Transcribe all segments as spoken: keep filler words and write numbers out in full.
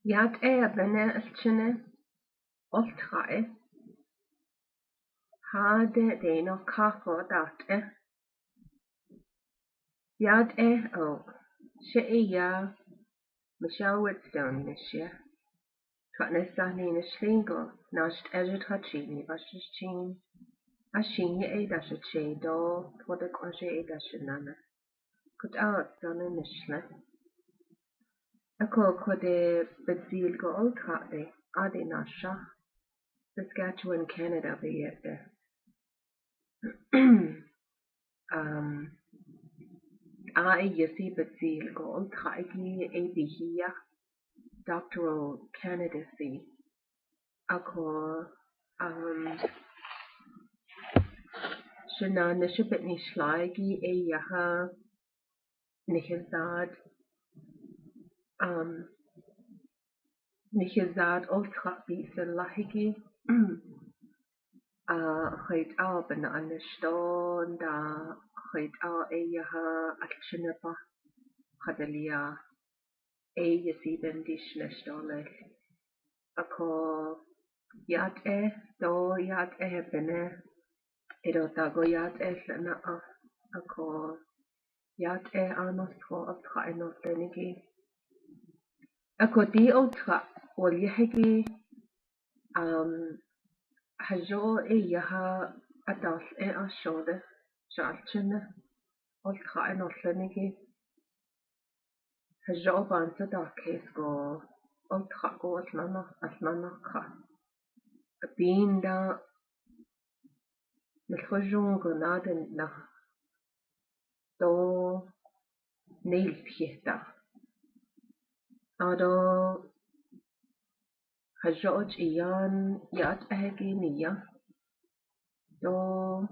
Yat e abene alchene olthae. Hade de no kako dat e. Yat e o. She e ya. Michelle Whitstone nishia. Twa ne sah ni nishlingo. Nash edit ha chi ni bashishin. Ashin ye e dasha che do. Twa de kwa she e dasha nana. Kut out zone nishle. Ako kode bezil ko olthae. Ade nasha. Saskatchewan, Canada beyete. Um, a e yasi bezil ko olthae ki e bihia doctoral candidacy. Ako, um, shina ne shibet ni shlai ki e yaha ni hezad, um, ni hezad olthae bi selahi ki. A, hait a bena aniston da, hait a e yaha alchene pa. Hadalia. E yasi ben dish neshtole. Ako yat e, do yat e bene. Edo tago yat e lana a. Ako yat e anos ko olthae no tenigi. Ako di olthae ol yahegi. Um, hajo e yaha atas e ashode. Shalchene. Olthae no tenigi. Hajo ban sa da case ko, olthae ko atnana, atnana ka. Abin da, na thojung ko na den na. Do, nil thieta. Ado, hajo ian, yat e ki ni ya. Do,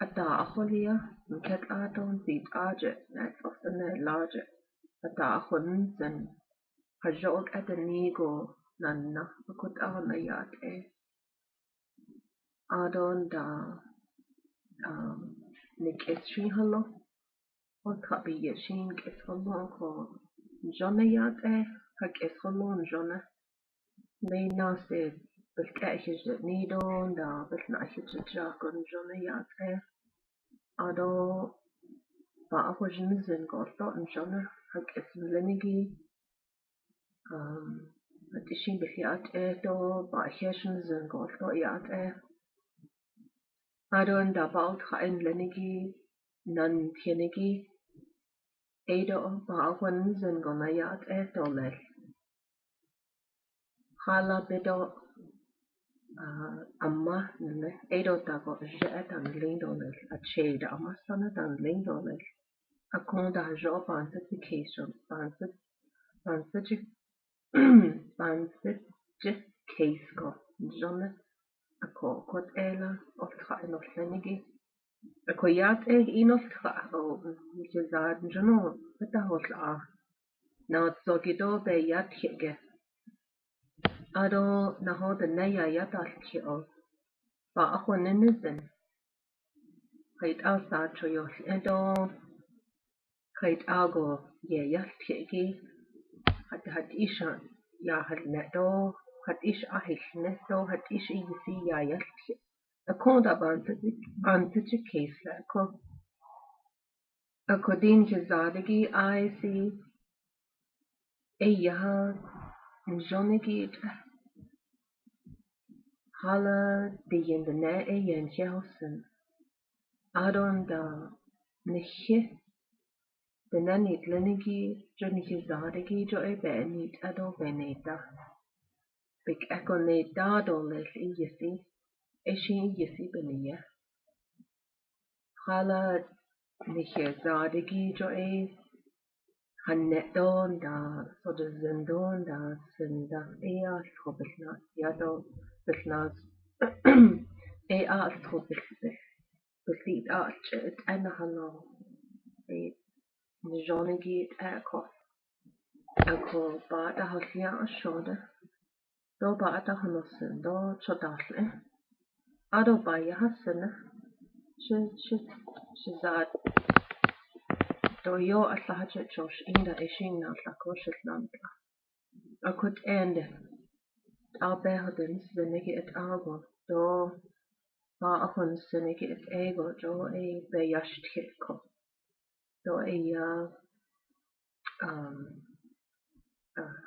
ata aholia, mket aton tit aje, net osene laje. Ata ahon sen. Hajo ok ata ni go nanna, akut ana yat e. Adon da, um, nik es shi halo. Olthae bi ye shin kes halo ko. Jona yat e, ha kes halo jona. Nei na se, bel ke hi je ni don da, bel na hi je ja kon jona yat e. Ado, ba a ho jin zen ko to jona, ha kes lenigi. Um, ati shin bel yat e to, ba he shin zen ko to yat e. Adon da ba olthae lenigi, nan thienigi. Edo ba a hon zen ko na yat e to le. Hala bedo, ah, ama nene, edo ta ko je e tan ling do le, a che da ama sana tan ling do le. Akong da jo pan se ti case, pan se, pan se ti, pan se ti case ko, jona. Ako kot ela, olthae no tenigi. Ako yat e ino tha o, jezad jono, beta hotla. Na so ki do be yat thiege. Ado, na ho de ne ya yat al thie o. Ba a ho ne ne zen. Hait a sa cho yo edo. Hait a go ye yat thiege. Hat hat isha ya hat ne do. Hat ish a hit ne do. Hat ish i si ya yat thie. Akong da ban se, ban se case la ko. According to Zadegi I C, e yaha, jonegi, hala de yen de ne e yen he hosen. Adon da ne he, de ne nit lenegi, jo ne he Zadegi, jo e be nit ado be ne da. Bik ako ne da do le e yesi, e shi yesi be ne ya. Hala ne he Zadegi jo e, han ne don da, so de zen don da, sen da, e a so bel na, ya do, bel na, e a so bel, bel, bel di da, che, et ana halo, e, ne jonegi, e ko, e ko, ba da ho lia a so de. Do ba ata hono sen do cho da le. Ado ba ya ha sen na. Shi, shi, shi za. Do yo atla ha che cho shi inda e shi na atla ko shi nan ta. Akut ende. Abe hoten seneki et ago. Do ba ahon seneki et ego do e beyas tieko. Do e ya, um, uh,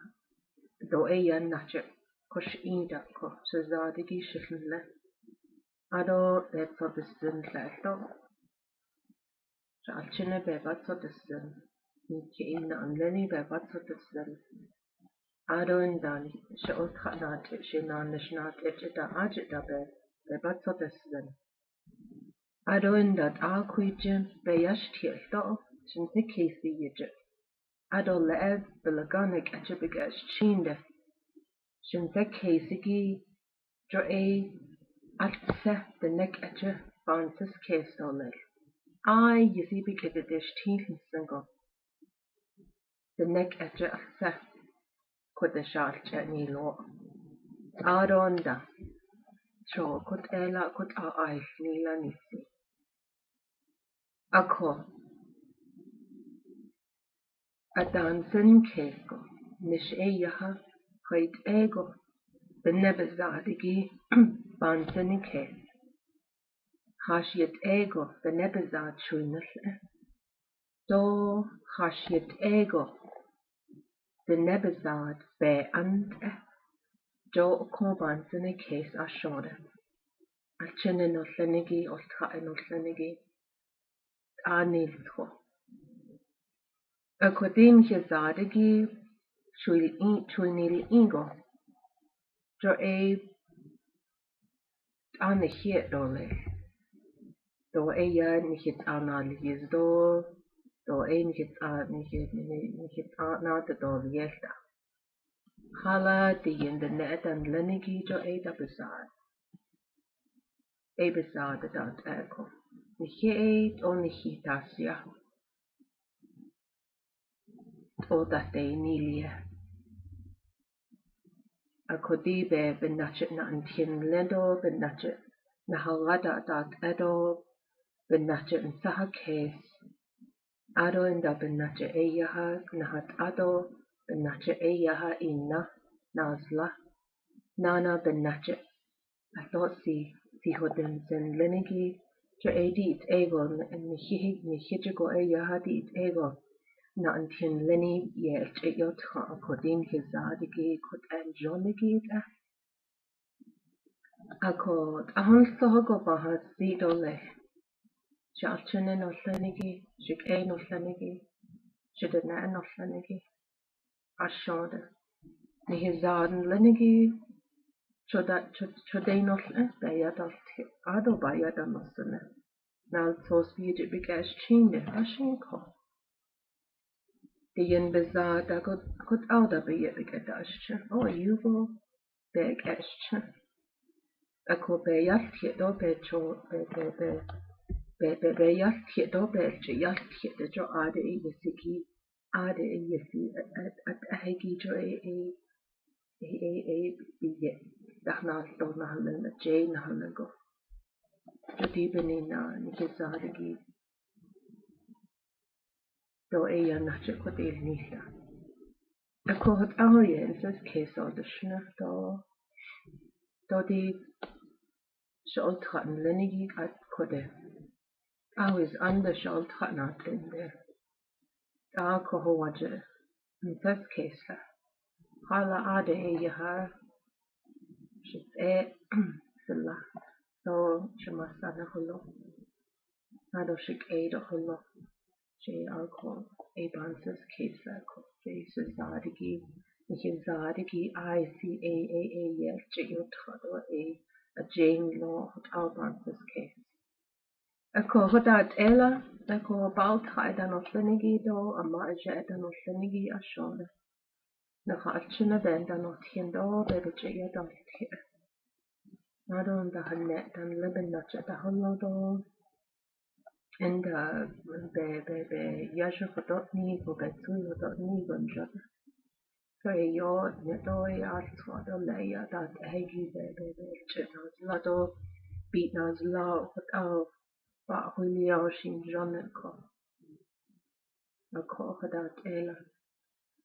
do e ya nache kosh inda ko sezadiki shifle. Ado betsot desen le to. Sha alchine be batsot desen. Ni ke ina anleni be batsot desen. Ado indan sha ot kha na te shi na nish na te te da aje da be be batsot desen. Ado inda ta kui jen be yash tiel to. Shin se kesi yeje. Ado le e belagan ek ache bik ash chinde. Shin se kesi ki jo e atse de nek ache banses kes to le. Ai yesi bik ete desh tin sengo. De nek ache atse kut de shal che ni lo. Ado inda. Cho kut ela kut a ai ni la ni si. Ako. Adan sen kesko, nish e yaha, hait ego, benebezadiki, ban sen kes. Hashiet ego, benebezad chuinal e. Do hashiet ego, benebezad be ant e. Do ko ban sen kes ashore. Achene no lenegi, oltha no lenegi. Anil tho. Akodim hezadiki chuil in, chuinil ingo. Jo e ane hie dole. Do e ya ni hit ana li do. Do e ni hit a ni hit ni hit ana te dole yelta. Hala ti yin de ne dan leniki jo e da besar. E besar de da ta ko. Ni hie e o ni hie ta sia. O ta te ni lia. Akodi be benache na antien lendo benache na hawada ta edo benache nsaha kes. Ado inda benache e yaha nahat ado benache e yaha ina nazla. Nana benache ato si si hoten sen lenegi. Jo e di et ego ni hi ni hi ko e yaha di et ego. Na antien leni ye che yo tha akodim hezadiki kot an jonegi ta. Ako ahon soho ko paha si dole. Sha chene no lenegi, shik e no lenegi, shidena no lenegi. Ashode. Ni hezad lenegi, choda chode no le, baya da ado baya da no sene. Nal sos bi de bik ash chinde ashin ko. Te yen beza da kot kot au da be ye bik ash. Oh, you go. Be ash. Ako be yal thie do be cho be be be be be be yal thie do be che yal thie de jo ade e yesiki ade e yesi at at at ahegi jo e e e e e bi ye dah na to na le na che na le go. Jadi beni na ni ke sa de gi. Do e ya na che ko de ni sa. Ako hot aho ye en ses ke so de shna do do di shol than lenegi at ko de. Aho is an de shol than at den de. Da ko ho wa je en ses ke sa. Hala ade e yaha. Shit e sila. So shima sana holo. Ado shik e do holo. Che alko e banses kesa ko che se zadiki ni hezadiki ai si e e e ye che yo tha do e a jeng lo hot au banses kes. Ako hodat ela ako bau thai da no fenigi do ama je da no fenigi ashore. Na ha achina ben da no tien do be be che ya da tien. Ado nda han ne dan le ben na che da holo do. Enda be be be ya shu hodot ni ko be tui hodot ni gon jot. Ko e yo ne do e ar twa do le ya da hegi be be be che na zla do bi na zla hot au ba hui ni au shin jon ne ko. Ako hodat ela.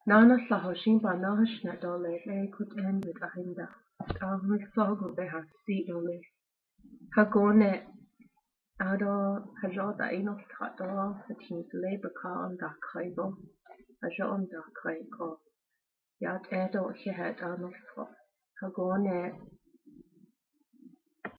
Nana sa ho sing ba na ha sna do le le kut en bit a hinda. Ta hung so gu be ha si do le. Ha go ne. Ado ha jo da ino sa do ha ting le ba ka on da kai bo. Ha jo on da kai ko. Ya te do he ha da no ko. Ha go ne.